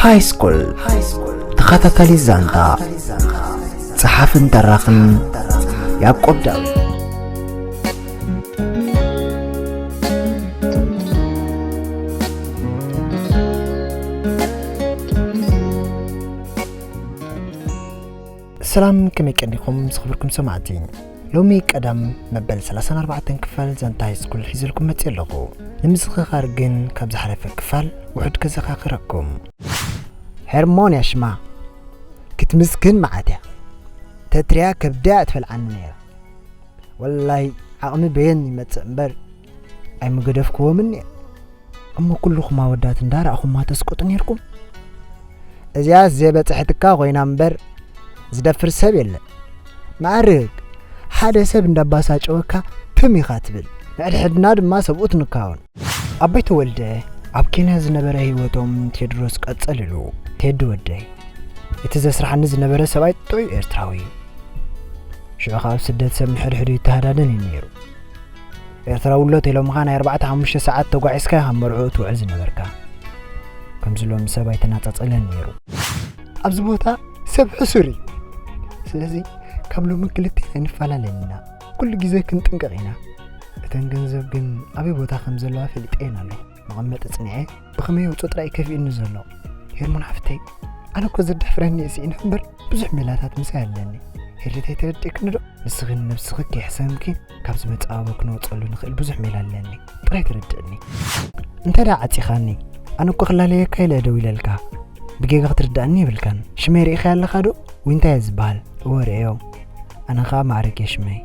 ሃይ ስኩል ተኸታታሊ ዛንታ፣ ጸሓፍን ተራኽን ያዕቆብ ዳዊት። ሰላም፣ ከመይ ቀኒኹም ዝኽብርኩም ሰማዕቲ? ሎሚ ቀዳም መበል ሰላሳን ኣርባዕተን ክፋል ዛንታ ሃይ ስኩል ሒዘልኩም መጽእ ኣለኹ። ንምዝኽኻር ግን ካብ ዝሓለፈ ክፋል ውሑድ ከዘኻኽረኩም። ሄርሞን ያሽማ ክትምስክን መዓት እያ። ተትሪያ ከብዳ እያ ትፈልዓኒ ነይራ። ወላይ ዓቕሚ በየን ይመጽእ እምበር ኣይምገደፍክዎምን እየ። እሞ ኩልኹም ኣወዳት እንዳረኣኹማ ተስቅጡ ነይርኩም። እዚኣስ ዘይበጽሐትካ ኮይና እምበር ዝደፍር ሰብ የለ። መዓርግ ሓደ ሰብ እንዳባሳጨወካ ትም ኢኻ ትብል። ንሕድሕድና ድማ ሰብኡት ንካውን። ኣቦይ ተወልደ ኣብ ኬንያ ዝነበረ ህይወቶም ቴድሮስ ቀጸልሉ። ቴዲ ወደይ፣ እቲ ዘስርሓኒ ዝነበረ ሰብኣይ ጥዑይ ኤርትራዊ። ሽዑ ካብ ስደት ሰብ ንሕድሕዱ ይተሃዳደን እዩ ነይሩ። ኤርትራዊ ኣሎ ተይሎምኻ ናይ ኣርባዕተ ሓሙሽተ ሰዓት ተጓዒዝካ ኢኻ መርዕኡ ትውዕል ዝነበርካ። ከምዚ ሎሚ ሰብ ኣይተናጻጸለን ነይሩ። ኣብዚ ቦታ ሰብ ሕሱር እዩ። ስለዚ ካብ ሎሚ ክልቴና ኣይንፈላለን ኢና። ኩሉ ግዜ ክንጥንቀቕ ኢና። እተን ገንዘብ ግን ኣበይ ቦታ ከም ዘለዋ ፈሊጠየን ኣለኹ። መቐመጢ ጽኒዐ ብኸመይ የውጽኦ ጥራይ ከፊኡኒ ዘሎ። ሄርሞን ሓፍተይ፣ ኣነ እኮ ዘዳፍረኒ እዚእን እምበር ብዙሕ ሜላታት ምሳይ ኣለኒ። ሄርሊተይ ተረዲእክኒ ዶ? ንስኺ ንነብስኺ ከይሕሰምኪ ካብ ዝመጽእ ኣበባ ክነውጸሉ ንኽእል ብዙሕ ሜላ ኣለኒ። ጥራይ ተረድእኒ። እንታይ ደኣ ዓጺኻኒ? ኣነ እኮ ክላለየካ ኢለ ደው ኢለልካ። ብጌጋ ክትርድኣኒ የብልካን። ሽመይ ርኢኻዮ ኣለኻ ዶ? ዊንታ እየ ዝበሃል። እወ ርእዮ። ኣነ ኸኣ ማዕረግ እየ ሽመይ።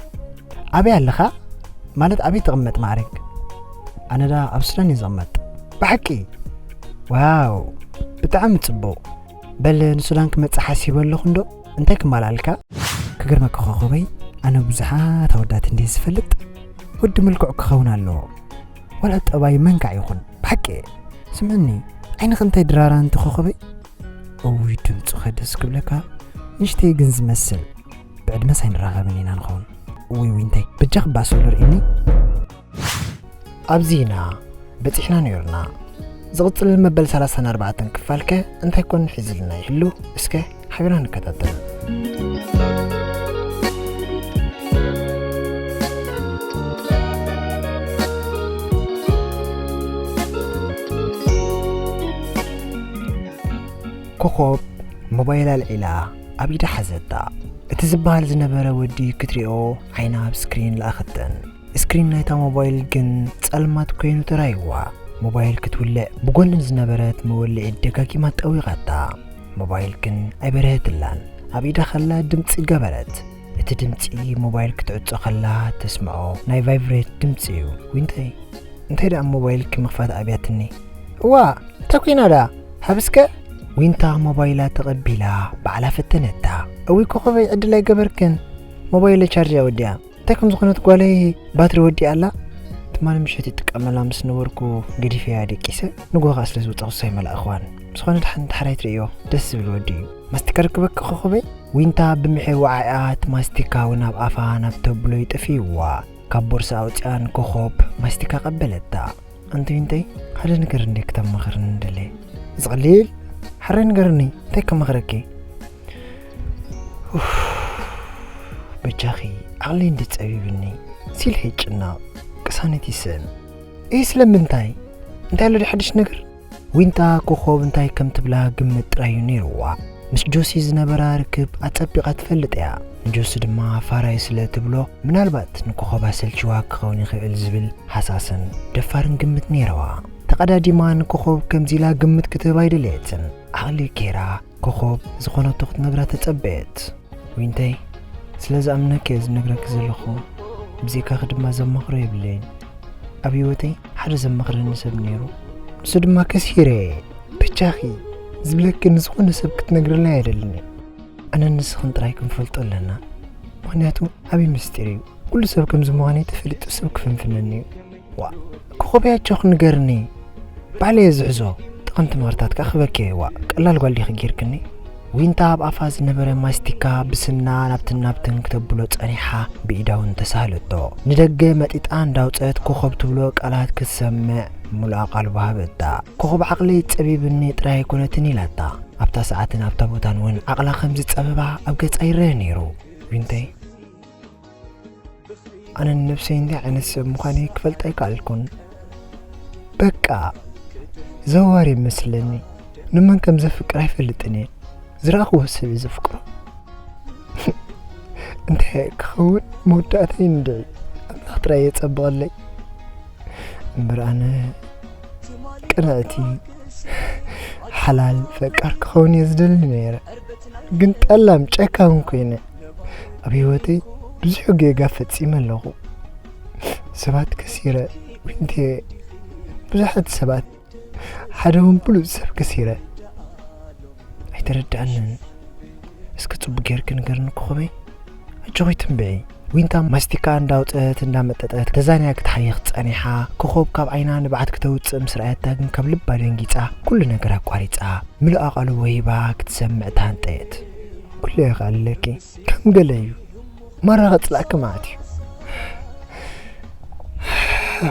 ኣበይ ኣለኻ? ማለት ኣበይ ትቕመጥ ማዕረግ? ኣነ ደኣ ኣብ ሱዳን እየ ዝቕመጥ። ብሓቂ? ዋው! ብጣዕሚ ጽቡቕ። በል ንሱዳን ክመጽእ ሓሲበ ኣለኹ እንዶ። እንታይ ክማልኣልካ? ክገርመካ ኮኾበይ፣ ኣነ ብዙሓት ኣወዳት እንድየ ዝፈልጥ፣ ወዲ ምልኩዕ ክኸውን ኣለዎ። ዋላ ጠባዩ መንካዕ ይኹን። ብሓቂ? ስምዕኒ፣ ዓይንኺ እንታይ ድራራ እንተ ኮኾበይ? እውይ ድምፁኸ ደስ ክብለካ፣ ንእሽተይ ግን ዝመስል። ብዕድመስ ኣይንራኸብን ኢና ንኸውን። እውይ ዊንተይ፣ በጃኺ ባሶሎ ርኢኒ። ኣብዚ ኢና በጺሕና ነይርና። ዝቕጽል መበል ሰላሳን ኣርባዕተን ክፋልከ እንታይ ኮን ሒዝልና ይህሉ? እስከ ሓቢርና ንከታተል። ኮኾብ ሞባይል ኣልዒላ ኣብ ኢዳ ሓዘታ። እቲ ዝበሃል ዝነበረ ወዲ ክትሪኦ ዓይና ኣብ ስክሪን ለኣኸተን። ስክሪን ናይታ ሞባይል ግን ጸልማት ኮይኑ ተራእይዋ። ሞባይል ክትውልዕ ብጎኒ ዝነበረት መወልዒት ደጋጊማ ጠዊቓታ። ሞባይል ግን ኣይበርሀትላን። ኣብ ኢዳ ከላ ድምጺ ገበረት። እቲ ድምጺ ሞባይል ክትዕጾ ከላ ተስምዖ ናይ ቫይብሬት ድምጺ እዩ። ዊንተይ፣ እንታይ ደኣ ሞባይልኪ ምኽፋት ኣብያትኒ? እዋ፣ እንታይ ኮይና ደኣ? ሃብስከ? ዊንታ ሞባይላ ተቐቢላ ባዕላ ፈተነታ። እውይ ኮኾበይ፣ ዕድል ኣይገበርክን። ሞባይለይ ቻርጅ እያ ወዲኣ። እንታይ ከም ዝኾነት ጓለይ ባትሪ ወዲኣ ኣላ። ትማሊ ምሸት ይጥቀመላ ምስ ነበርኩ ገዲፈያ ደቂሰ። ንግሆ ከኣ ስለ ዝወጻኹ ሳይመላእኽዋን። ብዝኾነ ደሓን ድሓር ኣይትርእዮ። ደስ ዝብል ወዲ እዩ። ማስቲካ ርክበኪ ኮኾበይ? ዊንታ ብምሒር ወዓኢኣ እቲ ማስቲካ እውን ኣብ ኣፋ ናብ ተብሎ ይጥፍእዋ። ካብ ቦርሳ ኣውጺኣ ንኮኾብ ማስቲካ ቀበለታ። ኣንቲ ዊንተይ፣ ሓደ ነገር እንደ ክተማኽርኒ እንደለ። ዝቕሊል፣ ሓራይ ንገርኒ፣ እንታይ ከማኽረኪ? ኡፍ፣ በጃኺ፣ ዓቕለይ እንዲ ጸቢብኒ፣ ሲልሒ ይጭነቕ፣ ቅሳነት ይስእን። እይ፣ ስለምንታይ? እንታይ ኣሎ ዶ ሓድሽ ነገር? ዊንታ ኮኾብ እንታይ ከም ትብላ ግምት ጥራይ እዩ ነይርዋ። ምስ ጆሲ ዝነበራ ርክብ ኣጸቢቓ ትፈልጥ እያ። ንጆሲ ድማ ፋራይ ስለ ትብሎ፣ ምናልባት ንኮኾብ ኣሰልችዋ ክኸውን ይኽእል ዝብል ሃሳስን ደፋርን ግምት ነይርዋ። ተቐዳዲማ ንኮኾብ ከምዚ ኢላ ግምት ክትህብ ኣይደለየትን። ዓቕሊ ጌራ ኮኾብ ዝኾነቶ ክትነግራ ተጸበየት። ዊንተይ፣ ስለ ዝኣምነኪ እየ ዝነግረኪ ዘለኹ። ብዘይካኺ ድማ ዘማኽሮ የብለይን። ኣብ ህይወተይ ሓደ ዘማኽረኒ ሰብ ነይሩ። ንሱ ድማ ከሲረ እየ። በጃኺ፣ ዝብለኪ ንዝኾነ ሰብ ክትነግርለይ ኣይደልን እየ። ኣነን ንስኽን ጥራይ ክንፈልጦ ኣለና። ምኽንያቱ ዓብዪ ምስጢር እዩ። ኩሉ ሰብ ከምዚ ምዃነይ ተፈሊጡ ሰብ ክፍንፍነኒ እዩ። ዋእ፣ ኮኾበይ ኣጆኺ ንገርኒ። ባዕለይ እየ ዝሕዞ። ጠቐምቲ ምኽርታት ከኣ ክህበኪ እየ። ዋእ፣ ቀላል ጓል ዲኺ ጌርክኒ? ዊንታ ኣብ ኣፋ ዝነበረ ማስቲካ ብስና ናብትን ናብትን ክተብሎ ጸኒሓ፣ ብኢዳ እውን ተሳህለቶ። ንደገ መጢጣ እንዳውጸት ኮኸብ ትብሎ ቃላት ክትሰምዕ ምሉእ ኣቓልቦ ሃበታ። ኮኸብ ዓቕለይ ጸቢብኒ ጥራይ ኣይኮነትን ኢላታ። ኣብታ ሰዓትን ኣብታ ቦታን እውን ዓቕላ ከም ዝጸበባ ኣብ ገጻ ይረአ ነይሩ። ዊንተይ፣ ኣነ ንነብሰይ እንታይ ዓይነት ሰብ ምዃነይ ክፈልጥ ኣይከኣልኩን። በቃ ዘዋር ይመስለኒ። ንመን ከም ዘፍቅር ኣይፈልጥን እየ። ዝረኣኽዎ ሰብ እየ ዘፍቅሮ። እንታይ ክኸውን መወዳእታይ እንድዒ፣ ኣምላኽ ጥራይ የጸብቐለይ። እምበር ኣነ ቅንዕቲ፣ ሓላል፣ ፈቃር ክኸውን እየ ዝደሊ ነይረ። ግን ጠላም፣ ጨካን ኮይነ። ኣብ ህይወተይ ብዙሕ ጌጋ ፈጺመ ኣለኹ። ሰባት ከሲረ፣ ዊንቴ፣ ብዙሓት ሰባት፣ ሓደ እውን ብሉጽ ሰብ ከሲረ። ኣይተረድኣንን። እስኪ ጽቡቅ ጌርኪ ንገርኒ ኮኾበይ። ኣጆኺ ትንብዒ። ዊንታ ማስቲካ እንዳውጸት እንዳመጠጠት ተዛንያ ክትሓይኽ ጸኒሓ። ኮኾብ ካብ ዓይና ንብዓት ክተውጽእ ምስ ረኣየታ ግን ካብ ልባ ደንጊጻ ኩሉ ነገር ኣቋሪጻ። ምሉእ ኣቓልቦ ሂባ ክትሰምዕ ተሃንጠየት። ኩሉ ይኽኣለኪ። ከም ገለ እዩ። ማራ ከጽላእኪ ማለት እዩ።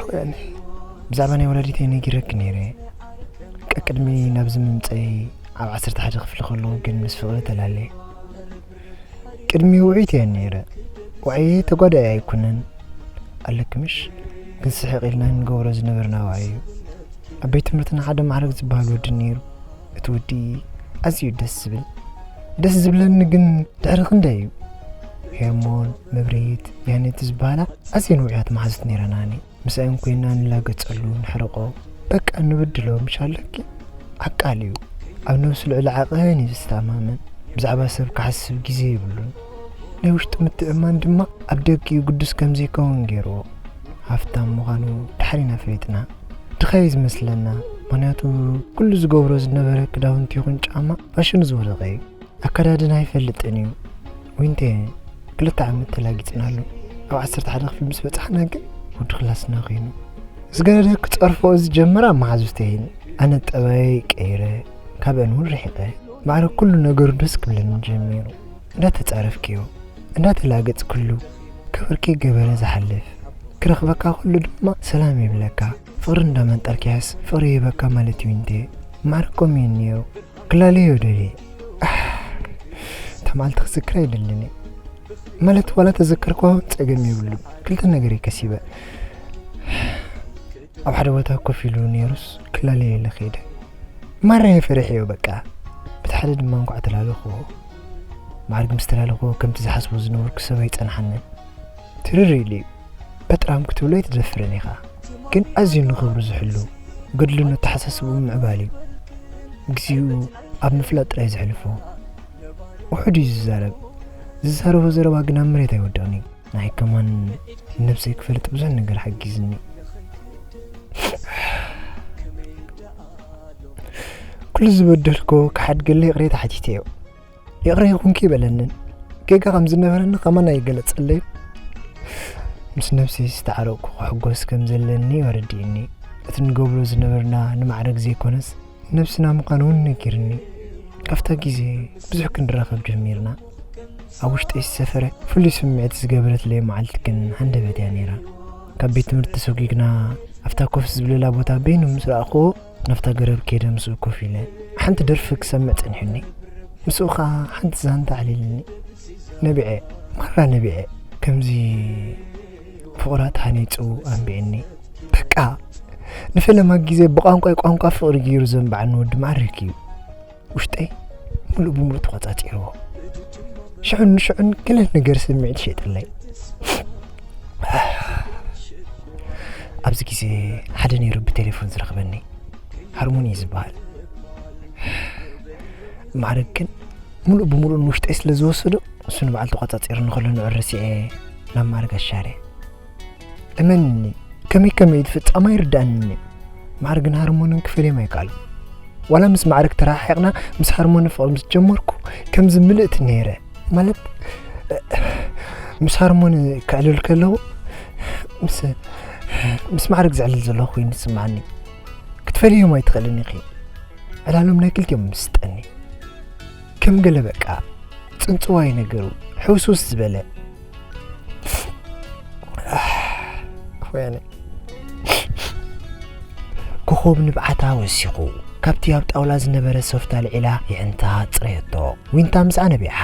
ወያነ፣ ብዛዕባ ናይ ወላዲተይ ነጊረኪ ነይረ። ቀቅድሚ ናብዚ ምምጸይ ኣብ ዓሰርተ ሓደ ክፍሊ ከለኹ ግን ምስ ፍቕሪ ተላለየ። ቅድሚ ውዑይት እየ ነይረ። ዋዕየ ተጓዳኢ ኣይኮነን። ኣለኪ ምሽ? ግን ስሕቕ ኢልና ንገብሮ ዝነበርና ዋዒ እዩ። ኣብ ቤት ትምህርትና ሓደ ማዕረግ ዝበሃል ወዲ ነይሩ። እቲ ወዲ ኣዝዩ ደስ ዝብል። ደስ ዝብለኒ ግን ድሕሪ ክንደይ እዩ። ሄርሞን፣ መብርሂት፣ ያኔት ዝበሃላ ኣዝየን ውዑያት መሓዙት ነይረናኒ። ምስኣን ኮይና ንላገጸሉ፣ ንሕርቆ፣ በቃ ንብድሎ ምሽ ኣለኪ። ዓቃል እዩ። ኣብ ነብሱ ልዕሊ ዓቐን እዩ ዝተኣማመን። ብዛዕባ ሰብ ክሓስብ ግዜ የብሉን። ናይ ውሽጡ ምትእምማን ድማ ኣብ ደጊኡ ግዱስ ከም ዘይከውን ገይርዎ። ሃፍታም ምዃኑ ድሓር ኢና ፈሊጥና። ድኻ እዩ ዝመስለና፣ ምኽንያቱ ኩሉ ዝገብሮ ዝነበረ ክዳውንቲ ይኹን ጫማ ፋሽኑ ዝወደቐ እዩ። ኣከዳድና ኣይፈልጥን እዩ። ዊንቴ ክልተ ዓመት ተላጊጽናሉ። ኣብ ዓሰርተ ሓደ ክፍሊ ምስ በጻሕና ግን ወዲ ክላስና ኮይኑ። ዝገደደ ክጸርፎ ዝጀመራ መሓዙተይን። ኣነ ጠባየይ ቀይረ፣ ካብአን እውን ርሒቐ። ማዕረ ኩሉ ነገሩ ደስ ክብለኒ ጀሚሩ። እንዳተጻረፍክዮ፣ እንዳተላገጽክሉ፣ ክብርኪ ገበረ ዝሓልፍ። ክረኽበካ ኩሉ ድማ ሰላም ይብለካ። ፍቕሪ እንዳመንጠርክያስ ፍቕሪ ይህበካ ማለት እዩ እንዴ? ማዕረ ከምኡ እዩ ነይሩ። ክላለዮ ደልየ። ኣሕ፣ እታ መዓልቲ ክዝክራ ኣይደልን እየ። ማለት ዋላ ተዘከርኳ እውን ጸገም የብሉን። ክልተ ነገር እየ ከሲበ። ኣብ ሓደ ቦታ ኮፍ ኢሉ ነይሩስ ክላለዮ ኢለ ከይደ። ማራ እየ ፈሪሐዮ በቃ። በቲ ሓደ ድማ እንኳዕ ተላለኹዎ። ማዕርግ ምስ ተላለኹዎ ከምቲ ዝሓስቦ ዝነበርኩ ሰብ ኣይጸንሓንን። ትርር ኢሉ እዩ። በጥራም ክትብሎ ኣይትደፍርን ኢኻ። ግን ኣዝዩ ንኽብሩ ዝሕሉ፣ ገድሉን ኣተሓሳስብኡ ምዕባል እዩ። ግዜኡ ኣብ ምፍላጥ ጥራይ ዘሕልፎ። ውሑድ እዩ ዝዛረብ። ዝዛረቦ ዘረባ ግን ኣብ መሬት ኣይወድቕን እዩ። ንዓይ ከማን ንነብሰይ ክፈልጥ ብዙሕ ነገር ሓጊዝኒ። ኩሉ ዝበደልኮ ክሓድገለይ ይቕሬታ ሓቲተዮ። ይቕረ ይኹንኪ ይበለንን። ጌጋ ከም ዝነበረኒ ከማን ኣይገለጸለይ። ምስ ነብሰይ ዝተዓረቕኩ ክሕጎስ ከም ዘለኒ እዩ ኣረዲእኒ። እቲ ንገብሮ ዝነበርና ንማዕረግ ዘይኮነስ ነብስና ምዃኑ እውን ነጊርኒ። ካብታ ግዜ ብዙሕ ክንራኸብ ጀሚርና። ኣብ ውሽጠይ ዝሰፈረ ፍሉይ ስምዒት ዝገበረትለይ መዓልቲ ግን ሃንደበት እያ ነይራ። ካብ ቤት ትምህርቲ ተሰጒግና ኣብታ ኮፍ ዝብለላ ቦታ በይኑ ምስ ረኣኽዎ ናብታ ገረብ ከይደ ምስኡ ኮፍ ኢለ ሓንቲ ደርፊ ክሰምዕ ጸኒሑኒ። ምስኡ ኸኣ ሓንቲ ዛንታ ኣዕሊልኒ። ነቢዐ፣ ማራ ነቢዐ። ከምዚ ፍቑራት ሃኒጹ ኣንቢዕኒ። በቃ ንፈለማ ግዜ ብቋንቋይ ቋንቋ ፍቕሪ ገይሩ ዘንባዓኒ ወዲ ማዕረግ እዩ። ውሽጠይ ምሉእ ብምሉእ ተቖጻጺርዎ። ሽዑን ንሽዑን ገለ ነገር ስምዒት ሸይጥለይ። ኣብዚ ግዜ ሓደ ነይሩ ብቴሌፎን ዝረኽበኒ። ሃርሞን እዩ ዝበሃል። ማዕረግ ግን ምሉእ ብምሉእ ንውሽጠይ ስለ ዝወሰዶ፣ እሱ ንበዓል ተቖጻጺሩ ንኸሎ ንዑ ረሲዐ ናብ ማዕረግ ኣሻርየ። እመንኒ፣ ከመይ ከመይ እዩ ዝፍጸም ኣይርድኣንን እዩ። ማዕረግን ሃርሞንን ክፈልዮም ኣይከኣሉን። ዋላ ምስ ማዕረግ ተረሓሒቕና፣ ምስ ሃርሞን ፍቕሪ ምስ ጀመርኩ፣ ከምዚ ምልእቲ ነይረ። ማለት፣ ምስ ሃርሞን ከዕልል ከለኹ፣ ምስ፣ ምስ ማዕረግ ዘዕልል ዘለኹ ኮይኑ ዝስምዓኒ። ክትፈልዮም ኣይትኽእልን ኢኺ። ዕላሎም ናይ ክልቲኦም ምስጠኒ። ከም ገለ በቃ ጽንጽዋይ ነገሩ ሕውስውስ ዝበለ። ወያነ። ኮኾብ ንብዓታ ወሲኹ፣ ካብቲ ኣብ ጣውላ ዝነበረ ሶፍት ኣልዒላ የዕንታ ጽረየቶ። ዊንታ ምስኣ ነቢዓ፣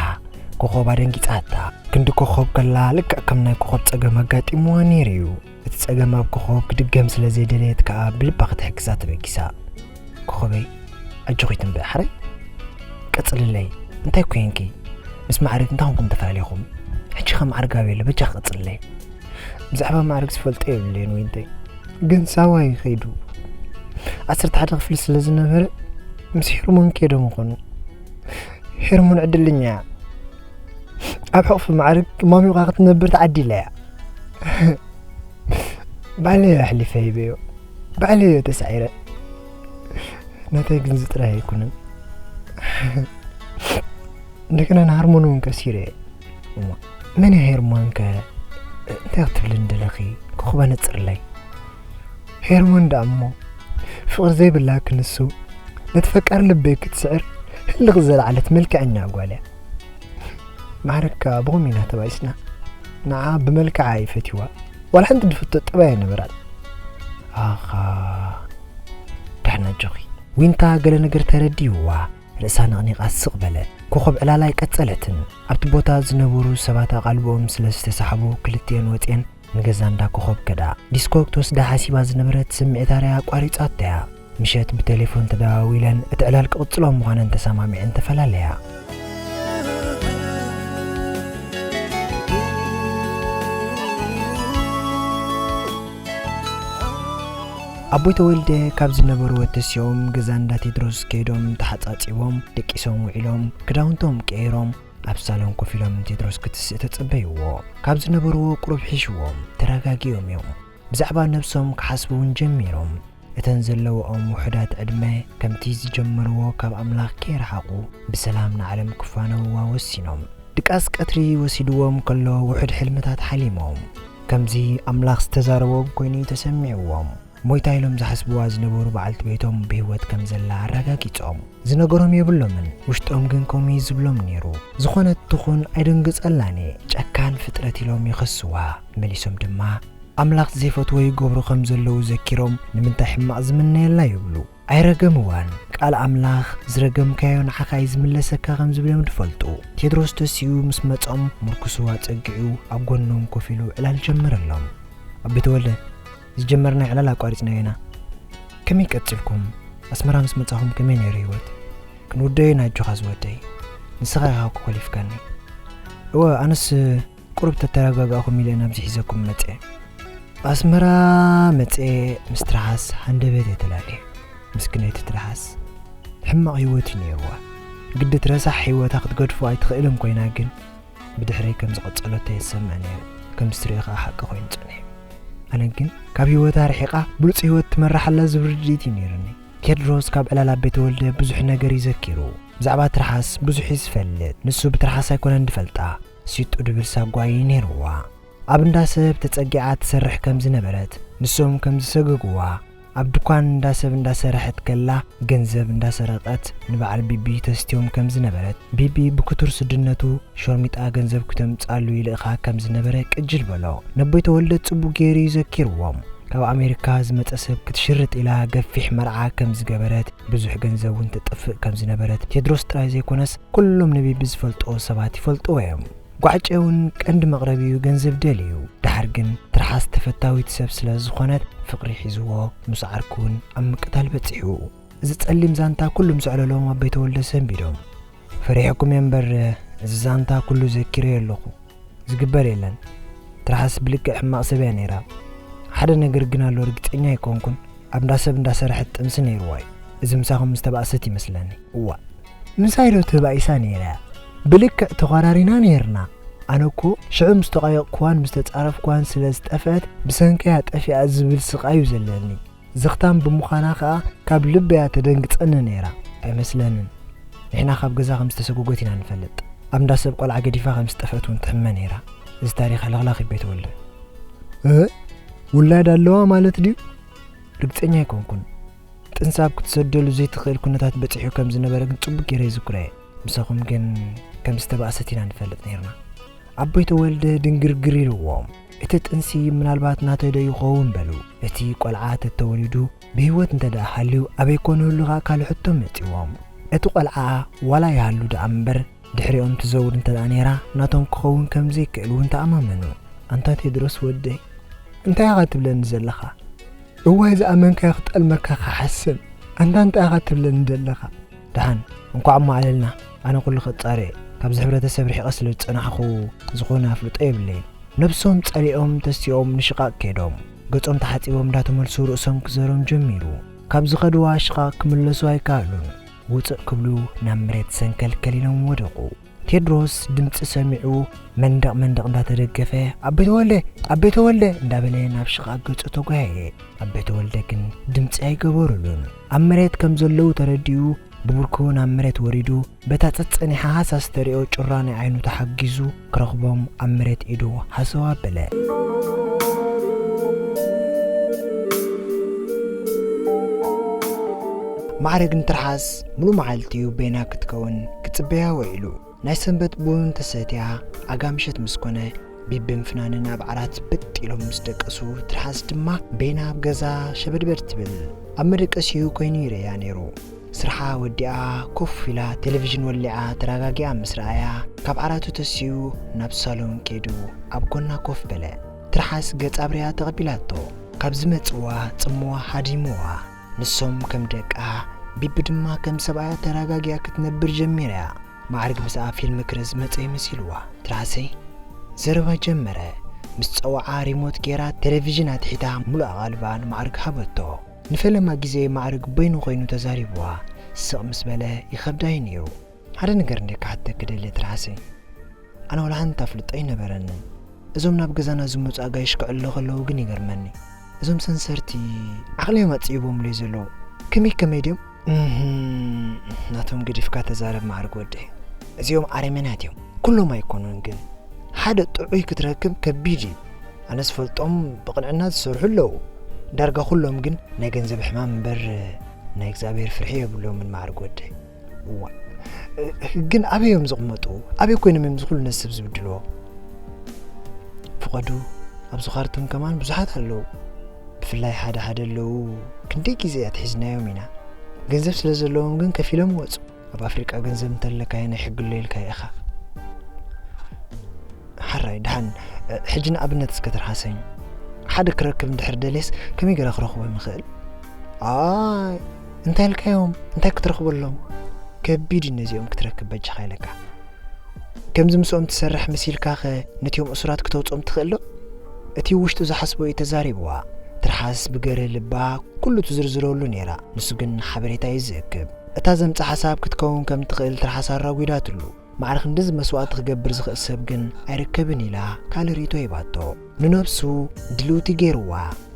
ኮኾብ ኣደንጊጻታ። ክንዲ ኮኾብ ከላ ልክዕ ከም ናይ ኮኾብ ጸገም ኣጋጢምዋ ነይሩ እዩ። እቲ ጸገም ኣብ ኮኾብ ክድገም ስለ ዘይደለየት ከኣ ብልባ ክትሕግዛ ተበጊሳ። ኮኾበይ፣ ኣጆኺ ትንበኢ ሓረይ። ቀጽልለይ። እንታይ ኮይንኪ? ምስ ማዕርግ እንታይ ኮንኩም ተፈላለኹም? ሕጂ ኸ ማዕርግ ኣበይ ኣሎ? በጃኺ ቀጽልለይ። ብዛዕባ ማዕርግ ዝፈልጦ የብለይን ወይንተይ። ግን ሳዋ እዩ ከይዱ። ዓሰርተ ሓደ ክፍሊ ስለ ዝነበረ ምስ ሄርሞን ከይዶም ይኾኑ። ሄርሞን ዕድልኛ እያ። ኣብ ሕቑፊ ማዕርግ ማሚቋ ክትነብር ተዓዲላ እያ። ባዕለይ ኣሕሊፈ ሂበዮ። ባዕለይ ተሳዒረ። ናተይ ግን እዚ ጥራይ ኣይኮነን። እንደገና ንሃርሞን እውን ከሲረ እየ። እሞ መን እያ ሄርሞን ከ? እንታይ ክትብልኒ ደለኺ? ኮኾብ ኣነጽርለይ። ሄርሞን ደኣ እሞ ፍቕሪ ዘይብላ ክንሱ ነቲ ፈቃሪ ልበይ ክትስዕር ህልኽ ዘለዓለት መልክዐኛ ጓል እያ። ማዕረግ ከኣ ብኸምኡ ኢና ተባኢስና። ንዓ ብመልክዓ እዩ ፈትይዋ። ዋላ ሓንቲ ዝፍቶ ጠባይ ኣይነበራን። ኣኻ፣ ደሕና ኣጆኺ። ዊንታ ገለ ነገር ተረዲእዋ፣ ርእሳ ነቕኒቓ ስቕ በለት። ኮኾብ ዕላላ ኣይቀጸለትን። ኣብቲ ቦታ ዝነበሩ ሰባት ኣቓልቦኦም ስለ ዝተሳሕቡ ክልቲኤን ወጺኤን ንገዛ እንዳ ኮኾብ ከዳ። ዲስኮ ክትወስዳ ሓሲባ ዝነበረት ስምዒት ኣርኣያ ኣቋሪጻቶ እያ። ምሸት ብቴሌፎን ተደዋዊለን እቲ ዕላል ክቕጽሎ ምዃነን ተሰማሚዐን ተፈላለያ። ኣቦይ ተወልደ ካብ ዝነበርዎ ተሲኦም ገዛ እንዳ ቴድሮስ ከይዶም ተሓጻጺቦም ደቂሶም ውዒሎም ክዳውንቶም ቀይሮም ኣብ ሳሎን ኮፍ ኢሎም ንቴድሮስ ክትስእ ተጸበይዎ። ካብ ዝነበርዎ ቁሩብ ሒሽዎም ተረጋጊኦም እዮም። ብዛዕባ ነብሶም ክሓስቡ እውን ጀሚሮም። እተን ዘለውኦም ውሑዳት ዕድመ ከምቲ ዝጀመርዎ ካብ ኣምላኽ ከይረሓቑ ብሰላም ንዓለም ክፋነውዋ ወሲኖም። ድቃስ ቀትሪ ወሲድዎም ከሎ ውሑድ ሕልምታት ሓሊሞም። ከምዚ ኣምላኽ ዝተዛረቦም ኮይኑ ተሰሚዕዎም። ሞይታ ኢሎም ዝሓስብዋ ዝነበሩ በዓልቲ ቤቶም ብህይወት ከም ዘላ ኣረጋጊጾም። ዝነገሮም የብሎምን፣ ውሽጦም ግን ከምኡ እዩ ዝብሎም ነይሩ። ዝኾነት ትኹን ኣይደንግጸላን እየ፣ ጨካን ፍጥረት ኢሎም ይኸስዋ። መሊሶም ድማ ኣምላኽ ዘይፈትዎ ይገብሩ ከም ዘለዉ ዘኪሮም ንምንታይ ሕማቕ ዝምነየላ ይብሉ። ኣይረገምዋን። ቃል ኣምላኽ ዝረገምካዮ ንዓኻ እዩ ዝምለሰካ ከም ዝብሎም ድፈልጡ። ቴድሮስ ተሲኡ ምስ መጾም ምርኩሱ ኣጸጊዑ ኣብ ጎኖም ኮፍ ኢሉ ዕላል ጀመረሎም። ኣቦይ ተወልደ፣ ዝጀመርናዮ ዕላል ኣቋሪጽናዮ ኢና። ከመይ ቀጺልኩም? ኣስመራ ምስ መጻኹም ከመይ ነይሩ ህይወት? ክንውደዮ ኢና ኣጆኻ ዝወደይ። ንስኻ ኢኻ እኮ ኮሊፍካኒ። እወ፣ ኣነስ ቁሩብ ተተረጋጋእኹም ኢለ ናብዚ ሒዘኩም መጽኤ። ኣስመራ መጽኤ ምስ ትርሓስ ሃንደበት እየ ተላልየ። ምስክነይቲ ትርሓስ ሕማቕ ህይወት እዩ ነይርዋ። ግዲ እቲ ረሳሕ ህይወታ ክትገድፎ ኣይትኽእልን ኮይና ግን ብድሕረይ ከም ዝቐጸለቶ እየ ዝሰምዕ ነይረ። ከምዚ ትሪኦ ከኣ ሓቂ ኮይኑ ጸኒሑ። ኣነ ግን ካብ ህይወታ ርሒቓ ብሉጽ ህይወት ትመርሓላ ዝብል ርድኢት እዩ ነይሩኒ። ቴድሮስ ካብ ዕላል ኣቦይ ተወልደ ብዙሕ ነገር እዩ ዘኪሩ። ብዛዕባ ትርሓስ ብዙሕ እዩ ዝፈልጥ። ንሱ ብትርሓስ ኣይኮነን ዝፈልጣ፣ ሲጡ ድብል ሳጓ እዩ ነይርዋ። ኣብ እንዳ ሰብ ተጸጊዓ ትሰርሕ ከም ዝነበረት፣ ንሶም ከም ዝሰገግዋ፣ ኣብ ድኳን እንዳ ሰብ እንዳሰረሐት ከላ ገንዘብ እንዳሰረቐት ንበዓል ቢቢ ተስትዮም ከም ዝነበረት፣ ቢቢ ብክቱር ስድነቱ ሾርሚጣ ገንዘብ ክተምጻሉ ይልእኻ ከም ዝነበረ ቅጅል በሎ። ነቦይ ተወልደ ጽቡቕ ገይሩ እዩ ዘኪርዎም። ካብ ኣሜሪካ ዝመጸ ሰብ ክትሽርጥ ኢላ ገፊሕ መርዓ ከም ዝገበረት፣ ብዙሕ ገንዘብ እውን ተጥፍእ ከም ዝነበረት ቴድሮስ ጥራይ ዘይኮነስ ኩሎም ንቢቢ ዝፈልጥዎ ሰባት ይፈልጥዎ እዮም። ጓዕጨ እውን ቀንዲ መቕረቢኡ ገንዘብ ደልዩ። ደሓር ግን ትርሓስ ተፈታዊት ሰብ ስለ ዝኾነት ፍቕሪ ሒዝዎ ምስ ዓርኩ እውን ኣብ ምቅታል በጺሑ። እዚ ጸሊም ዛንታ ኩሉ ምስ ኣዕለሎም ኣቦይ ተወልደ ሰንቢዶም። ፈሪሕኩም እየ እምበር እዚ ዛንታ ኩሉ ዘኪረዮ ኣለኹ። ዝግበር የለን። ትርሓስ ብልክዕ ሕማቕ ሰብ እያ ነይራ። ሓደ ነገር ግን ኣሎ ርግጸኛ ኣይኮንኩን። ኣብ እንዳ ሰብ እንዳሰረሐት ጥንሲ ነይርዋ እዩ። እዚ ምሳኹም ምስ ተባእሰት ይመስለኒ። እዋ፣ ምሳይ ዶ ተባኢሳ ነይራ እያ? ብልክዕ ተኾራሪና ነይርና። ኣነ እኮ ሽዑ ምስ ተቓየቕኩዋን ምስ ተጻረፍኩዋን ስለ ዝጠፍአት ብሰንከያ ጠፊኣ ዝብል ስቓይ እዩ ዘለኒ። ዘኽታም ብምዃና ኸኣ ካብ ልበያ ተደንግጸኒ ነይራ። ኣይመስለንን። ንሕና ካብ ገዛ ከም ዝተሰጎጎት ኢና ንፈልጥ። ኣብ እንዳ ሰብ ቆልዓ ገዲፋ ከም ዝጠፍአት እውን ትሕመ ነይራ። እዚ ታሪኽ ሕልኽላኽ እዩ ቤት ወልደ። እ? ውላድ ኣለዋ ማለት ድዩ? ርግጸኛ ኣይኮንኩን። ጥንሲ ኣብ ክትሰደሉ ዘይትኽእል ኩነታት በጺሑ ከም ዝነበረ ግን ጽቡቕ ገይረ ይዝክሮ እየ። ምሳኹም ግን ከም ዝተባእሰት ኢና ንፈልጥ ነይርና። ኣቦይ ተወልደ ድንግርግር ኢልዎም፣ እቲ ጥንሲ ምናልባት ናተይ ዶ ይኸውን በሉ። እቲ ቆልዓ ተተወሊዱ ብህይወት እንተ ደኣ ሃልዩ ኣበይ ኮን ህሉ ኸኣ ካልእ ሕቶ መጺዎም። እቲ ቆልዓ ዋላ ይሃሉ ደኣ እምበር ድሕሪኦም ትዘውር እንተ ደኣ ነይራ ናቶም ክኸውን ከም ዘይክእል እውን ተኣማመኑ። ኣንታ ቴድሮስ ወደይ እንታይ ኢኻ ትብለኒ ዘለኻ? እዋይ ዝኣመንካዮ ክጠልመካ ክሓስብ። ኣንታ እንታይ ኢኻ ትብለኒ ዘለኻ? ደሓን እንኳዕ እሞ ኣለልና። ኣነ ኩሉ ክጻረ እየ። ካብዚ ሕብረተሰብ ርሒቐ ስለ ዝጸናሕኹ ዝኾነ ኣፍልጦ የብለይን። ነብሶም ጸሊኦም ተሲኦም ንሽቓቕ ከይዶም ገጾም ተሓጺቦም እንዳተመልሱ ርእሶም ክዘሮም ጀሚሩ። ካብ ዝኸድዋ ሽቓቕ ክምለሱ ኣይከኣሉን። ውጽእ ክብሉ ናብ መሬት ሰንከልከል ኢሎም ወደቑ። ቴድሮስ ድምጺ ሰሚዑ መንደቕ መንደቕ እንዳተደገፈ ኣቤ ተወልደ ኣቤ ተወልደ እንዳበለ ናብ ሽቓቕ ገጹ ተጓየየ። ኣቤ ተወልደ ግን ድምጺ ኣይገበሩሉን። ኣብ መሬት ከም ዘለዉ ተረዲኡ ብብርኩ ናብ መሬት ወሪዱ በታ ጸጸኒሓ ሃሳስ ተሪኦ ጩራ ናይ ዓይኑ ተሓጊዙ ክረኽቦም ኣብ መሬት ኢዱ ሃሰው ኣበለ። ማዕረግ ንትርሓስ ሙሉ መዓልቲ እዩ ቤና ክትከውን ክጽበያ ውዒሉ። ናይ ሰንበት ቡን ተሰትያ ኣጋ ምሸት ምስ ኮነ ቢብን ፍናንን ኣብ ዓራት ብጥ ኢሎም ምስ ደቀሱ ትርሓስ ድማ ቤና ኣብ ገዛ ሸበድበድ ትብል። ኣብ መደቀሲኡ ኮይኑ ይርእያ ነይሩ። ስርሓ ወዲኣ ኮፍ ኢላ ቴሌቪዥን ወሊዓ ተረጋጊኣ ምስ ረኣያ ካብ ዓራቱ ተሲኡ ናብ ሳሎን ከይዱ ኣብ ጎና ኮፍ በለ። ትርሓስ ገጽ ኣብርያ ተቐቢላቶ። ካብ ዝመጽዋ ጽምዋ ሃዲምዋ። ንሶም ከም ደቃ ቢቢ ድማ ከም ሰብኣያ ተረጋጊኣ ክትነብር ጀሚራ እያ። ማዕርግ ምስኣ ፊልም ክርኢ ዝመጸ ይመሲልዋ። ትርሓሰይ ዘረባ ጀመረ። ምስ ጸውዓ ሪሞት ጌራ ቴሌቪዥን ኣትሒታ ሙሉእ ኣቓልባ ንማዕርግ ሃበቶ። ንፈለማ ግዜ ማዕርግ በይኑ ኮይኑ ተዛሪብዋ። ስቕ ምስ በለ ይኸብዳ እዩ ነይሩ። ሓደ ነገር እንደ ክሓተኪ ደልየ ትርሓሰይ። ኣነ ወላ ሓንቲ ኣፍልጦ ኣይነበረንን። እዞም ናብ ገዛና ዝመጹ ኣጋይሽ ክዕሎ ከለዉ ግን ይገርመኒ። እዞም ሰንሰርቲ ዓቕሊዮም ኣጽይቦምሉ እዩ ዘለዉ። ከመይ ከመይ ድዮም? እህም፣ ናቶም ገዲፍካ ተዛረብ ማዕርግ ወደይ። እዚኦም ኣረሜናት እዮም። ኩሎም ኣይኮኑን ግን ሓደ ጥዑይ ክትረክብ ከቢድ እዩ። ኣነ ዝፈልጦም ብቕንዕና ዝሰርሑ ኣለዉ። ዳርጋ ኩሎም ግን ናይ ገንዘብ ሕማም እምበር ናይ እግዚኣብሔር ፍርሒ የብሎምን ማዕርግ ወደይ። እዋ፣ ግን ኣበይ እዮም ዝቕመጡ? ኣበይ ኮይኖም እዮም ዝኹሉ ነስብ ዝብድልዎ? ፍቐዱ፣ ኣብዚ ካርቱም ከማን ብዙሓት ኣለዉ። ብፍላይ ሓደ ሓደ ኣለዉ፣ ክንደይ ግዜ ኣትሒዝናዮም ኢና። ገንዘብ ስለ ዘለዎም ግን ከፊሎም ይወጹ። ኣብ ኣፍሪቃ ገንዘብ እንተለካዮ ናይ ሕጊ ኣሎ ኢልካዮ ኢኻ። ሓራይ፣ ደሓን፣ ሕጂ ንኣብነት እስከ ትርሓሰኝ። ሓደ ክረክብ እንድሕር ደልየስ ከመይ ገይረ ክረኽቦም ይኽእል? ኣይ፣ እንታይ ኢልካዮም? እንታይ ክትረኽበሎም? ከቢድ እዩ ነዚኦም ክትረክብ በጃኻ ኢለካ። ከምዚ ምስኦም ትሰርሕ መሲልካኸ ነቲኦም እሱራት ክተውፅኦም ትኽእል ዶ? እቲ ውሽጡ ዝሓስቦ እዩ ተዛሪብዋ። ትርሓስ ብገርህ ልባ ኩሉ ትዝርዝረሉ ነይራ። ንሱ ግን ሓበሬታ እዩ ዝእክብ። እታ ዘምጻ ሓሳብ ክትከውን ከም ትኽእል ትርሓስ ኣራጒዳትሉ። ማዕረ ክንድዚ መስዋእቲ ክገብር ዝኽእል ሰብ ግን ኣይርከብን ኢላ ካልእ ርእይቶ ሂባቶ። ንነብሱ ድልውቲ ገይርዋ።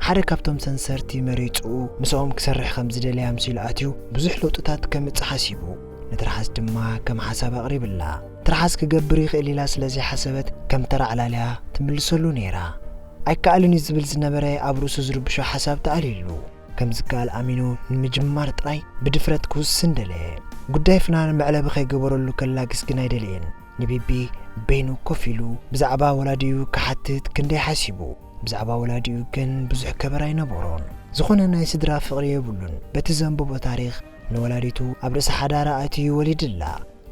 ሓደ ካብቶም ሰንሰርቲ መሪጹ ምስኦም ክሰርሕ ከም ዝደለየ ኣምሲሉ ኣትዩ ብዙሕ ለውጥታት ከምጽእ ሓሲቡ። ንትርሓስ ድማ ከም ሓሳብ ኣቕሪብላ። ትርሓስ ክገብር ይኽእል ኢላ ስለ ዘይሓሰበት ከም ተራ ዕላልያ ትምልሰሉ ነይራ። ኣይከኣልን እዩ ዝብል ዝነበረ ኣብ ርእሱ ዝርብሾ ሓሳብ ተኣልዩሉ። ከም ዝከኣል ኣሚኑ ንምጅማር ጥራይ ብድፍረት ክውስን ደለየ። ጉዳይ ፍናን መዕለቢ ከይገበረሉ ከላግስ ግን ኣይደለየን። ንቢቢ በይኑ ኮፍ ኢሉ ብዛዕባ ወላዲኡ ክሓትት ክንደይ ሓሲቡ። ብዛዕባ ወላዲኡ ግን ብዙሕ ከበር ኣይነበሮን። ዝኾነ ናይ ስድራ ፍቕሪ የብሉን። በቲ ዘንበቦ ታሪኽ ንወላዲቱ ኣብ ርእሲ ሓዳራ ኣትዩ ወሊድላ።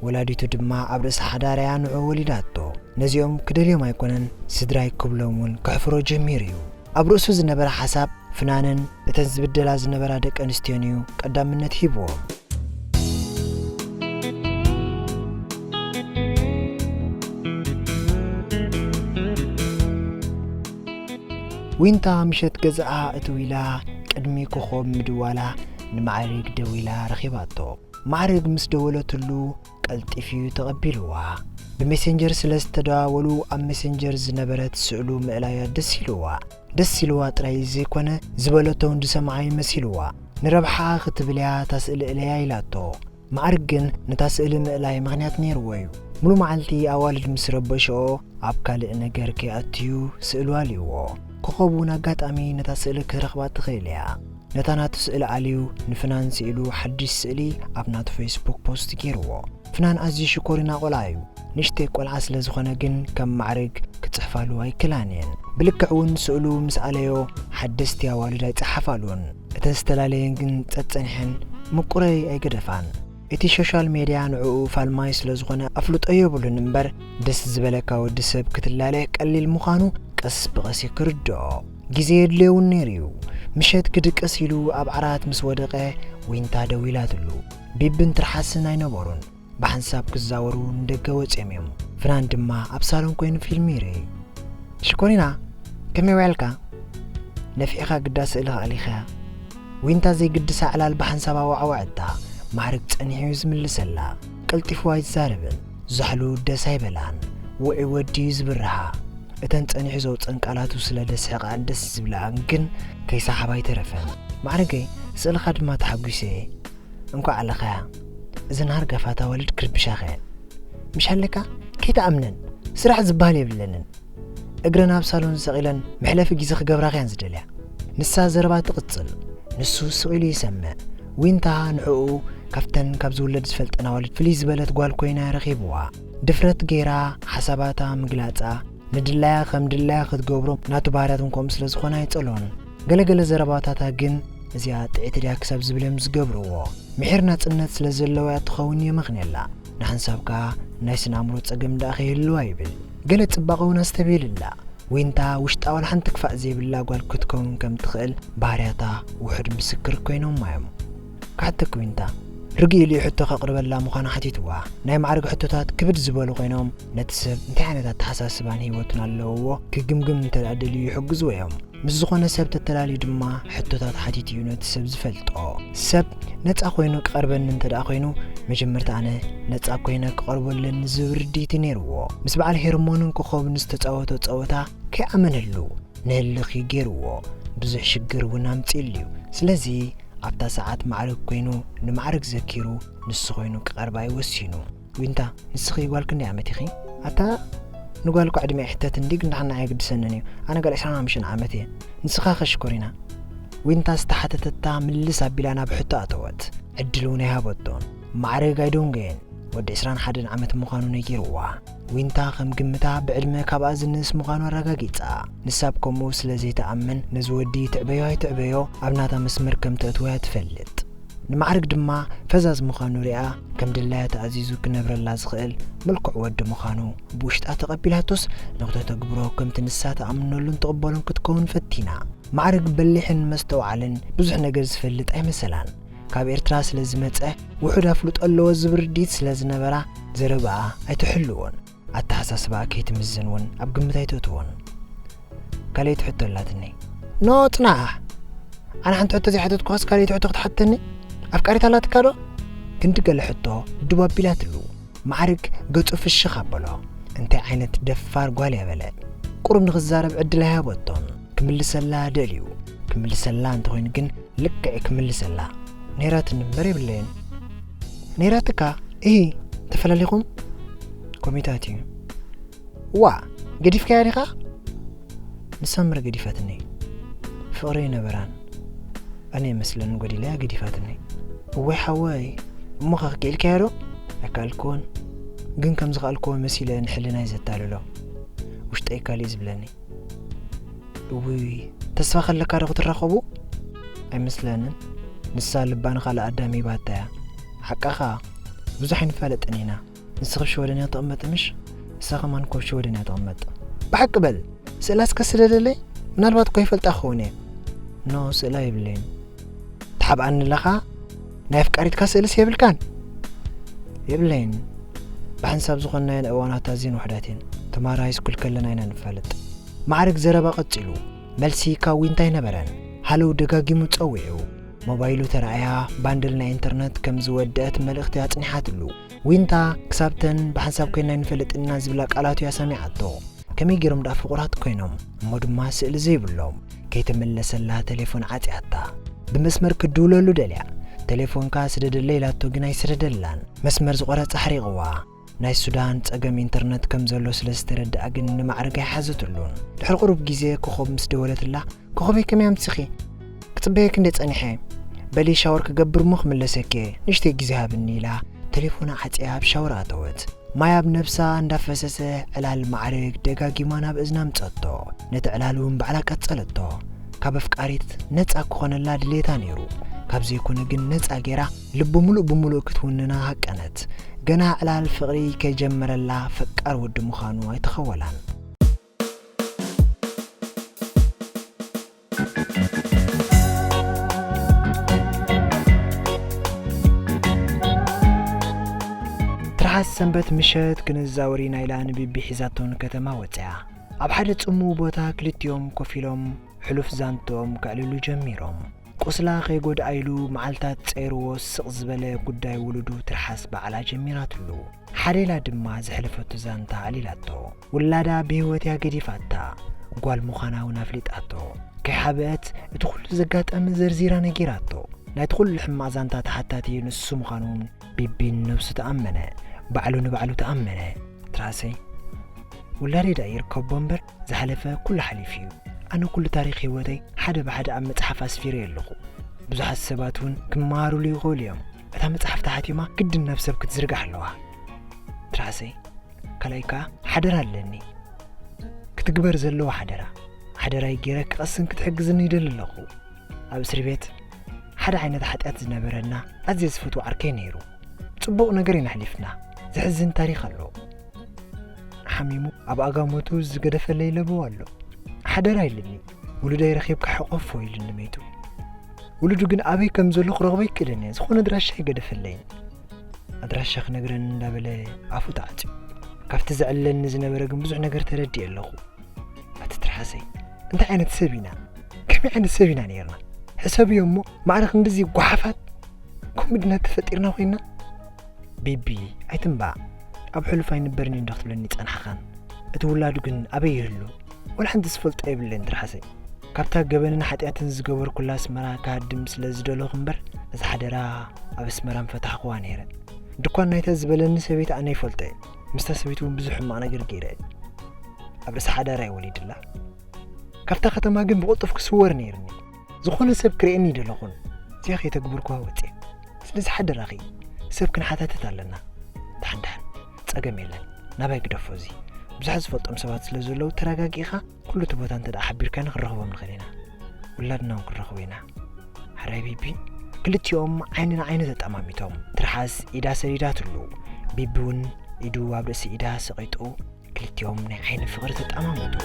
ወላዲቱ ድማ ኣብ ርእሲ ሓዳራ እያ ንዑ ወሊዳቶ። ነዚኦም ክደልዮም ኣይኮነን ስድራይ ክብሎም እውን ከሕፍሮ ጀሚሩ እዩ። ኣብ ርእሱ ዝነበረ ሓሳብ ፍናንን እተን ዝብደላ ዝነበራ ደቂ ኣንስትዮን እዩ ቀዳምነት ሂብዎም። ዊንታ ምሸት ገዛኣ እትው ኢላ ቅድሚ ኮኾብ ምድዋላ ንማዕሪግ ደዊላ ረኺባቶ። ማዕሪግ ምስ ደወለትሉ ቀልጢፉ ተቐቢልዋ። ብሜሴንጀር ስለ ዝተደዋወሉ ኣብ ሜሴንጀር ዝነበረት ስእሉ ምእላያ ደስ ኢልዋ። ደስ ኢልዋ ጥራይ ዘይኮነ ዝበለቶ እውን ዝሰምዓ ይመሲልዋ። ንረብሓ ክትብል እያ እታ ስእሊ እለያ ኢላቶ። ማዕርግ ግን ነታ ስእሊ ምእላይ ምኽንያት ነይርዎ እዩ። ሙሉ መዓልቲ ኣዋልድ ምስ ረበሽኦ ኣብ ካልእ ነገር ከይኣትዩ ስእሉ ኣልይዎ። ኮኾብ እውን ኣጋጣሚ ነታ ስእሊ ክትረኽባ ትኽእል እያ። ነታ ናቱ ስእሊ ኣልዩ ንፍናን ስኢሉ ሓድሽ ስእሊ ኣብ ናቱ ፌስቡክ ፖስት ገይርዎ። ፍናን ኣዝዩ ሽኮሪና ቆልዓ እዩ። ንእሽተይ ቆልዓ ስለ ዝኾነ ግን ከም ማዕርግ ክጽሕፋሉ ኣይክላን እየን። ብልክዕ እውን ስእሉ ምስ ኣለዮ ሓደስቲ ኣዋልድ ኣይጸሓፋሉን። እተን ዝተፈላለየን ግን ጸጸኒሐን ምቁረይ ኣይገደፋን። እቲ ሶሻል ሜድያ ንዕኡ ፋልማይ ስለ ዝኾነ ኣፍልጦ የብሉን እምበር፣ ደስ ዝበለካ ወዲ ሰብ ክትላለ ቀሊል ምዃኑ ቀስ ብቐስ ክርድኦ ግዜ የድልዮ እውን ነይሩ እዩ። ምሸት ክድቅስ ኢሉ ኣብ ዓራት ምስ ወደቐ፣ ዊንታ ደዊላትሉ። ቢብን ትርሓስን ኣይነበሩን። ብሓንሳብ ክዛወሩ ንደገ ወጺኦም እዮም። ፍናን ድማ ኣብ ሳሎን ኮይኑ ፊልም ይርኢ። ሽኮሪና፣ ከመይ ውዕልካ? ነፊዕኻ ግዳ ስእልኻ ኣሊኻ። ዊንታ ዘይግድሳ ዕላል ብሓንሳብ ኣዋዕወዐታ። ማዕርግ ጸኒሑ እዩ ዝምልሰላ። ቀልጢፉ ኣይዛረብን። ዛሕሉ ደስ ኣይበላን። ውዑይ ወዲ እዩ ዝብርሃ። እተን ጸኒሑ ዘውጸን ቃላቱ ስለ ደስሕቓን ደስ ዝብልኣን ግን ከይሰሓባ ኣይተረፈን። ማዕርገይ፣ ስእልኻ ድማ ተሓጒሰ እየ። እንኳዕ ኣለኻያ። እዘን ሃርጋፋት ኣዋልድ ክርብሻኻ እየን። ምሽ ኣለካ? ከይትኣምነን። ስራሕ ዝበሃል የብለንን። እግረን ኣብ ሳሎን ሰቒለን መሕለፊ ግዜ ክገብራኻ እየን ዝደልያ። ንሳ ዘረባ ትቕጽል፣ ንሱ ስቕ ኢሉ ይሰምዕ። ዊንታ ንዕኡ ካብተን ካብ ዝውለድ ዝፈልጠን ኣዋልድ ፍልይ ዝበለት ጓል ኮይና ረኺብዋ። ድፍረት ገይራ ሓሳባታ ምግላጻ፣ ንድላያ ከም ድላያ ክትገብሮ ናቱ ባህርያት እውን ከምኡ ስለ ዝኾነ ኣይጸልኦን። ገለገለ ዘረባታታ ግን እዚኣ ጥዕቲ ድያ ክሳብ ዝብል እዮም ዝገብርዎ። ምሒር ናጽነት ስለ ዘለዋ ትኸውን የመኽንየላ። ንሓንሳብ ከኣ ናይ ስነ ኣእምሮ ጸገም ደኣ ከይህልዋ ይብል። ገለ ጽባቐ እውን ኣስተብሂልላ። ዊንታ ውሽጣ ዋላ ሓንቲ ክፋእ ዘይብላ ጓል ክትከውን ከም ትኽእል ባህርያታ ውሑድ ምስክር ኮይኖማ እዮም። ክሓተኪ ዊንታ፣ ርግእ ኢሉ ሕቶ ከቕርበላ ምዃኑ ሓቲትዋ። ናይ ማዕርግ ሕቶታት ክብድ ዝበሉ ኮይኖም ነቲ ሰብ እንታይ ዓይነት ኣተሓሳስባን ህይወቱን ኣለውዎ ክግምግም እንተ ደኣ ደልዩ ይሕግዝዎ እዮም። ምስ ዝኾነ ሰብ ተተላልዩ ድማ ሕቶታት ሓቲቱ እዩ ነቲ ሰብ ዝፈልጦ። ሰብ ነጻ ኮይኑ ክቐርበኒ እንተ ደኣ ኮይኑ፣ መጀመርታ ኣነ ነጻ ኮይነ ክቐርቦ ኣለኒ ዝብል ርድኢት እዩ ነይርዎ። ምስ በዓል ሄርሞንን ኮኾብን ዝተጻወቶ ጸወታ ከይኣመነሉ ንህልኽ እዩ ገይርዎ። ብዙሕ ሽግር እውን ኣምጺእሉ እዩ። ስለዚ ኣብታ ሰዓት ማዕርግ ኮይኑ ንማዕርግ ዘኪሩ ንሱ ኮይኑ ክቐርባ እዩ ወሲኑ። ዊንታ፣ ንስኺ ጓል ክንደይ ዓመት ኢኺ? ኣታ ንጓል እኳ ዕድመ ይሕተት እንዲ ግን ንዓና ኣይግድሰንን እዩ። ኣነ ጓል ዕስራን ሓሙሽተን ዓመት እየ። ንስኻ ከ ሽኮሪና? ዊንታ ዝተሓተተታ ምልስ ኣቢላ ናብ ሕቶ ኣተወት። ዕድል እውን ኣይሃበቶን። ማዕርግ ኣይደንጎየን። ወዲ ዕስራን ሓደን ዓመት ምዃኑ ነጊርዋ። ዊንታ ከም ግምታ ብዕድመ ካብኣ ዝንእስ ምዃኑ ኣረጋጊጻ። ንሳ ብከምኡ ስለ ዘይትኣምን ነዚ ወዲ ትዕበዮ ኣይትዕበዮ ኣብ ናታ መስመር ከም ተእትዎ እያ ትፈልጥ። ንማዕርግ ድማ ፈዛዝ ምዃኑ ሪኣ ከም ድላያ ተኣዚዙ ክነብረላ ዝኽእል ምልኩዕ ወዲ ምዃኑ ብውሽጣ ተቐቢላቶስ ንኽተተግብሮ ከምቲ ንሳ ትኣምነሉን ትቕበሎን ክትከውን ፈቲና። ማዕርግ በሊሕን መስተውዓልን ብዙሕ ነገር ዝፈልጥ ኣይመሰላን። ካብ ኤርትራ ስለ ዝመጸ ውሑድ ኣፍልጦ ኣለዎ ዝብል ርድኢት ስለ ዝነበራ ዘረባኣ ኣይትሕልዎን። ኣተሓሳስባኣ ከይትምዝን እውን ኣብ ግምት ኣይተእትዎን። ካልኣይቲ ሕቶ ኣላትኒ። ኖ ጽናሕ! ኣነ ሓንቲ ሕቶ ዘይሓተትኩኻስ ካልኣይቲ ሕቶ ክትሓተኒ? ኣፍቃሪት ኣላትካ ዶ? ክንዲ ገለ ሕቶ ድው ኣቢላትሉ። ማዕርግ ገጹ ፍሽኽ ኣበሎ። እንታይ ዓይነት ደፋር ጓል እያ በለ። ቁሩብ ንኽዛረብ ዕድል ኣይሃበቶን። ክምልሰላ ደልዩ። ክምልሰላ እንተኾይኑ ግን ልክዕ ክምልሰላ። ነይራትኒ እምበር የብለይን። ነይራትካ? እሂ፣ ተፈላሊኹም? ኮሚታት እዩ። ዋ፣ ገዲፍካያ ዲኻ? ንሳ እምበር ገዲፋትኒ። ፍቕሪ ኣይነበራን። ኣነ ይመስለኒ ጎዲለያ ገዲፋትኒ። እወይ ሓወይ፣ እሞ ኸ ክኢልካዮ ዶ? ኣይከኣልክዎን። ግን ከም ዝኸኣልክዎ መሲለ ንሕልናይ ዘታልሎ። ውሽጠይ ካልእ እዩ ዝብለኒ። እውይ፣ ተስፋ ከለካ ዶ ክትራኸቡ? ኣይመስለንን። ንሳ ልባ ንኻልእ ኣዳም ሂባታ እያ። ሓቃኻ፣ ብዙሕ ኣይንፋለጥን ኢና። ንስኺ ኣብ ሽወደን እያ ትቕመጥ ምሽ? ንሳ ከማን እኮ ኣብ ሽወደን እያ ትቕመጥ። ብሓቂ በል፣ ስእላ እስከ ስደደለይ? ምናልባት እኮ ይፈልጣ ክኸውን እየ። ኖ፣ ስእላ የብለይን። ትሓብኣኒ ኣለኻ? ናይ ኣፍቃሪትካ ስእልስ የብልካን? የብለይን። ብሓንሳብ ዝኾንናየን እዋናት ኣዝየን ውሑዳት እየን። ተምሃሮ ሃይስኩል ከለና ኢና ንፋለጥ። ማዕርግ ዘረባ ቀጺሉ። መልሲ ካብ ዊንታ ኣይነበረን። ሃለው ደጋጊሙ ጸዊዑ። ሞባይሉ ተራእያ፣ ባንድል ናይ ኢንተርነት ከም ዝወደአት መልእኽቲ ኣጽኒሓትሉ። ዊንታ ክሳብተን ብሓንሳብ ኮይና ኣይንፈልጥን ኢና ዝብላ ቃላቱ እያ ሰሚዓቶ። ከመይ ገይሮም ደኣ ፍቑራት ኮይኖም እሞ ድማ ስእሊ ዘይብሎም? ከይተመለሰላ ተሌፎን ዓጽያታ። ብመስመር ክድውለሉ ደልያ። ተሌፎንካ ስደደለይ ኢላቶ ግን ኣይሰደደላን። መስመር ዝቖረጸ ኣሕሪቕዋ። ናይ ሱዳን ጸገም ኢንተርነት ከም ዘሎ ስለ ዝተረድኣ ግን ንማዕርግ ኣይሓዘትሉን። ድሕሪ ቁሩብ ግዜ ኮኾብ ምስ ደወለትላ፣ ኮኾበይ ከመይ ኣምሲኺ? ክጽበየኪ እንደ ጸኒሐ። በሊ ሻወር ክገብር እሞ ክምለሰኪ እየ። ንእሽተይ ግዜ ሃብኒ ኢላ ቴሌፎና ዓጽያ ኣብ ሻወር ኣተወት። ማይ ኣብ ነብሳ እንዳፈሰሰ ዕላል ማዕርግ ደጋጊማ ናብ እዝና ኣምጸቶ። ነቲ ዕላል እውን ባዕላ ቀጸለቶ። ካብ ኣፍቃሪት ነጻ ክኾነላ ድሌታ ነይሩ። ካብ ዘይኮነ ግን ነጻ ጌራ ልቡ ምሉእ ብምሉእ ክትውንና ሃቀነት። ገና ዕላል ፍቕሪ ከይጀመረላ ፈቃር ወዲ ምዃኑ ኣይተኸወላን። ትርሓስ ሰንበት ምሸት ክንዛወር ኢና ኢላ ንቢቢ ሒዛቶ ንከተማ ወጽያ። ኣብ ሓደ ጽምው ቦታ ክልቲኦም ኮፍ ኢሎም ሕሉፍ ዛንትኦም ከዕልሉ ጀሚሮም። ቁስላ ከይጎድኣ ኢሉ መዓልታት ጸይርዎ ስቕ ዝበለ ጉዳይ ውሉዱ ትርሓስ ባዕላ ጀሚራትሉ። ሓዴላ ድማ ዘሕለፈቱ ዛንታ ኣዕሊላቶ። ውላዳ ብህይወት እያ ገዲፋታ። ጓል ምዃና እውን ኣፍሊጣቶ። ከይሓበአት እቲ ኩሉ ዘጋጠመ ዘርዚራ ነጊራቶ። ናይቲ ኩሉ ሕማቕ ዛንታ ተሓታቲ ንሱ ምዃኑ እውን ቢቢን ነብሱ ተኣመነ። ባዕሉ ንባዕሉ ተኣመነ። ትርሓሰይ፣ ውላደይ ደኣ ይርከቦ እምበር ዝሓለፈ ኩሉ ሓሊፉ እዩ። ኣነ ኩሉ ታሪኽ ህይወተይ ሓደ ብሓደ ኣብ መጽሓፍ ኣስፊረዮ ኣለኹ። ብዙሓት ሰባት እውን ክመሃሩሉ ይኽእሉ እዮም። እታ መጽሓፍ ተሓቲማ ግድን ናብ ሰብ ክትዝርጋሕ ኣለዋ። ትርሓሰይ፣ ካልኣይ ከኣ ሓደራ ኣለኒ። ክትግበር ዘለዎ ሓደራ። ሓደራይ ገይረ ክቐስን ክትሕግዝኒ ይደሊ ኣለኹ። ኣብ እስሪ ቤት ሓደ ዓይነት ሓጢኣት ዝነበረና ኣዝየ ዝፈትዎ ዓርከይ ነይሩ። ጽቡቕ ነገር ኢና ኣሕሊፍና። ዘሕዝን ታሪኽ ኣሎ። ሓሚሙ ኣብ ኣጋሞቱ ዝገደፈለይ ለበዋ ኣሎ። ሓደራ ኢልኒ። ውሉደይ ረኺብካ ሕቆፎ ኢልኒ መይቱ። ውሉዱ ግን ኣበይ ከም ዘሎ ክረኽቦ ኣይክእልን እየ። ዝኾነ ኣድራሻ ኣይገደፈለይን። ኣድራሻ ክነግረኒ እንዳበለ ኣፉ ተዓጽዩ። ካብቲ ዘዕልለኒ ዝነበረ ግን ብዙሕ ነገር ተረዲኤ ኣለኹ። ኣቲ ትርሓሰይ፣ እንታይ ዓይነት ሰብ ኢና? ከመይ ዓይነት ሰብ ኢና ነይርና? ሕሰብዮ እሞ፣ ማዕረ ክንድዚ ጓሓፋት፣ ኮሜድና ተፈጢርና ኮይና? ቢቢ፣ ኣይትንባዕ። ኣብ ሕሉፍ ኣይንበርን እዩ እንዶ ክትብለኒ ጸናሕኻን። እቲ ውላዱ ግን ኣበይ ይህሉ? ወላ ሓንቲ ዝፈልጦ የብለይን ትርሓሰይ። ካብታ ገበንን ሓጢኣትን ዝገበርኩላ ኣስመራ ክሃድም ስለ ዝደለኹ እምበር፣ ነዛ ሓደራ ኣብ ኣስመራ ምፈታሕኩዋ ነይረ። ድኳን ናይታ ዝበለኒ ሰበይቲ ኣነ ይፈልጦ እየ። ምስታ ሰበይቲ እውን ብዙሕ ሕማቕ ነገር ገይረ እየ። ኣብ ርእሲ ሓዳራ እየ ወሊድላ። ካብታ ከተማ ግን ብቕልጡፍ ክስወር ነይርኒ። ዝኾነ ሰብ ክርእየኒ ኣይደለኹን። እዚኣ ከይተግበርኩዋ ወፅየ። ስለዚ ሓደራኺ፣ ሰብ ክንሓታተት ኣለና። ደሓን ደሓን፣ ጸገም የለን። ናባይ ግደፎ እዚ። ብዙሓት ዝፈልጦም ሰባት ስለ ዘለዉ፣ ተረጋጊእኻ ኩሉ እቲ ቦታ እንተ ደኣ ሓቢርካኒ ክንረኽቦም ንኽእል ኢና። ውላድና እውን ክንረኽቦ ኢና። ሕራይ ቢቢ፣ ክልቲኦም ዓይኒ ንዓይኒ ተጠማሚቶም። ትርሓስ ኢዳ ሰዲዳትሉ። ቢቢ እውን ኢዱ ኣብ ርእሲ ኢዳ ሰቒጡ፣ ክልቲኦም ናይ ዓይኒ ፍቕሪ ተጠማመቱ።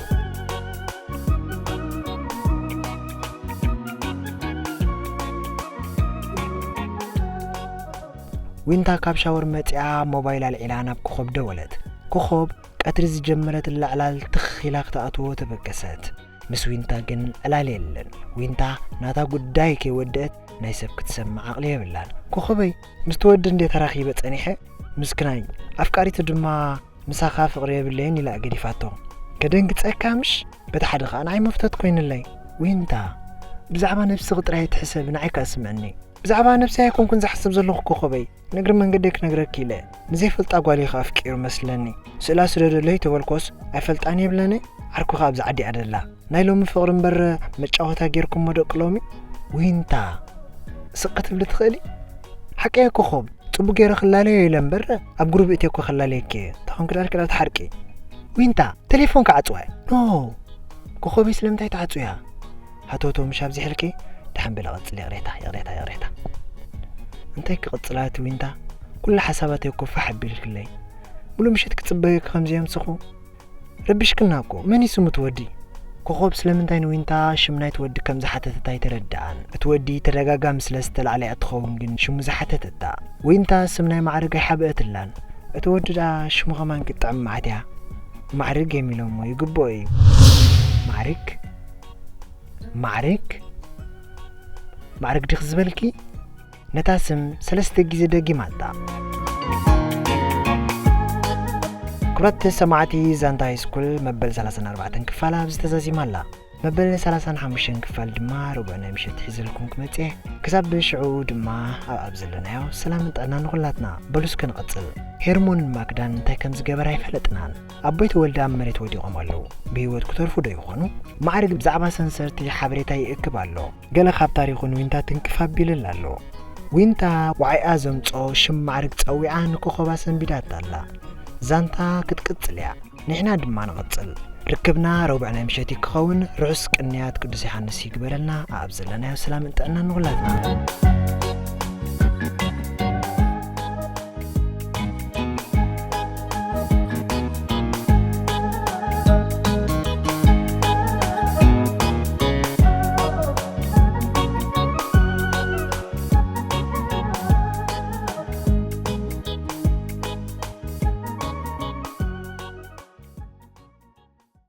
ዊንታ ካብ ሻወር መጺኣ ሞባይል ኣልዒላ ናብ ኮኾብ ደወለት። ኮኾብ ቀትሪ ዝጀመረት ዕላል ትኽ ኢላ ክትኣትዎ ተበገሰት። ምስ ዊንታ ግን ዕላል የለን። ዊንታ ናታ ጉዳይ ከይወደአት ናይ ሰብ ክትሰምዕ ዓቕሊ የብላን። ኮኾበይ፣ ምስቲ ወዲ እንድየ ተራኺበ ጸኒሐ፣ ምስክናይ፣ ኣፍቃሪቱ ድማ ምሳኻ ፍቕሪ የብለይን ኢላ ገዲፋቶ። ከደንግጸካ ምሽ? በቲ ሓደ ኸኣ ንዓይ መፍተት ኮይንለይ። ዊንታ፣ ብዛዕባ ነብስኺ ጥራይ ኣይትሕሰቢ፣ ንዓይ ከኣ ስምዕኒ። ብዛዕባ ነብሰይ ኣይኮንኩን ዝሓስብ ዘለኹ ኮኾበይ። ንእግሪ መንገደይ ክነግረኪ ኢለ። ንዘይፈልጣ ጓል ኢኺ ኣፍቂሩ መስለኒ። ስእላ ስደደለይ ተበልኮስ ኣይፈልጣን የብለኒ። ዓርኩ ከኣ ኣብዛ ዓዲ እያ ደላ። ናይ ሎሚ ፍቕሪ እምበር መጫወታ ጌርኩሞ ደቂ ሎሚ? ዊንታ፣ ስቕ ክትብሊ ትኽእሊ? ሓቀይ ኮኾብ፣ ጽቡቕ ገይረ ክላለዮ ኢለ እምበር ኣብ ግሩብ እትየ እኮ ክላለየኪ እየ። እንታይ ኮንኪ ደኣ ክላ ትሓርቂ? ዊንታ፣ ቴሌፎንካ ዓጽዋ። ኖ፣ ኮኾበይ ስለምንታይ ትዓጽውያ? ሃተውተው ምሽ ኣብዚሕልኪ? ደሓን በሊ ቀጽሊ፣ ይቕሬታ፣ ይቕሬታ፣ ይቕሬታ። እንታይ ክቕጽላ እቲ ዊንታ? ኩሉ ሓሳባተይ እኮ ፋሕ ኣቢልክለይ። ሙሉእ ምሸት ክጽበየኪ ከምዚ የምስኹ? ረቢሽክና እኮ። መን እዩ ስሙ እቲ ወዲ? ኮኾብ ስለምንታይ ንዊንታ ሽም ናይቲ ወዲ ከም ዝሓተተት ኣይተረድኣን። እቲ ወዲ ተደጋጋሚ ስለ ዝተላዕለ እያ ትኸውን ግን ሽሙ ዝሓተተታ። ዊንታ ስም ናይ ማዕርግ ኣይሓብአትላን። እቲ ወዲ ደኣ ሽሙ ከማን ክትጥዕም መዓት እያ። ማዕርግ እዮም ኢሎሞ፣ ይግብኦ እዩ። ማዕርግ? ማዕርግ? ማዕርግ ዲኺ ዝበልኪ? ነታ ስም ሰለስተ ግዜ ደጊማታ። ክቡራት ሰማዕቲ፣ ዛንታ ሃይስኩል መበል ሰላሳን ኣርባዕተን ክፋል ኣብዚ ተዛዚማ ኣላ። መበል ሰላሳን ሓሙሽተን ክፋል ድማ ርቡዕ ናይ ምሸት ሒዘልኩም ክመጽእ እየ። ክሳብ ሽዑ ድማ ኣብ፣ ኣብ ዘለናዮ ሰላምን ጥዕናን ንኹላትና። በሉ እስከ ንቐጽል። ሄርሞንን ማክዳን እንታይ ከም ዝገበራ ኣይፈለጥናን። ኣቦይ ተወልደ ኣብ መሬት ወዲቖም ኣለዉ። ብህይወት ክተርፉ ዶ ይኾኑ? ማዕርግ ብዛዕባ ሰንሰርቲ ሓበሬታ ይእክብ ኣሎ። ገለ ካብ ታሪኹ ንዊንታ ትንክፍ ኣቢልላ ኣሎ። ዊንታ ዋዒኣ ዘምጾ ሽም ማዕርግ ጸዊዓ ንኮኸባ ሰንቢዳታ ኣላ። ዛንታ ክትቅጽል እያ፣ ንሕና ድማ ንቐጽል። ርክብና ረቡዕ ናይ ምሸት ክኸውን። ርሑስ ቅንያት ቅዱስ ዮሃንስ ይግበረልና። ኣብ ዘለናዮ ሰላምን ጥዕናን ንኹላትና።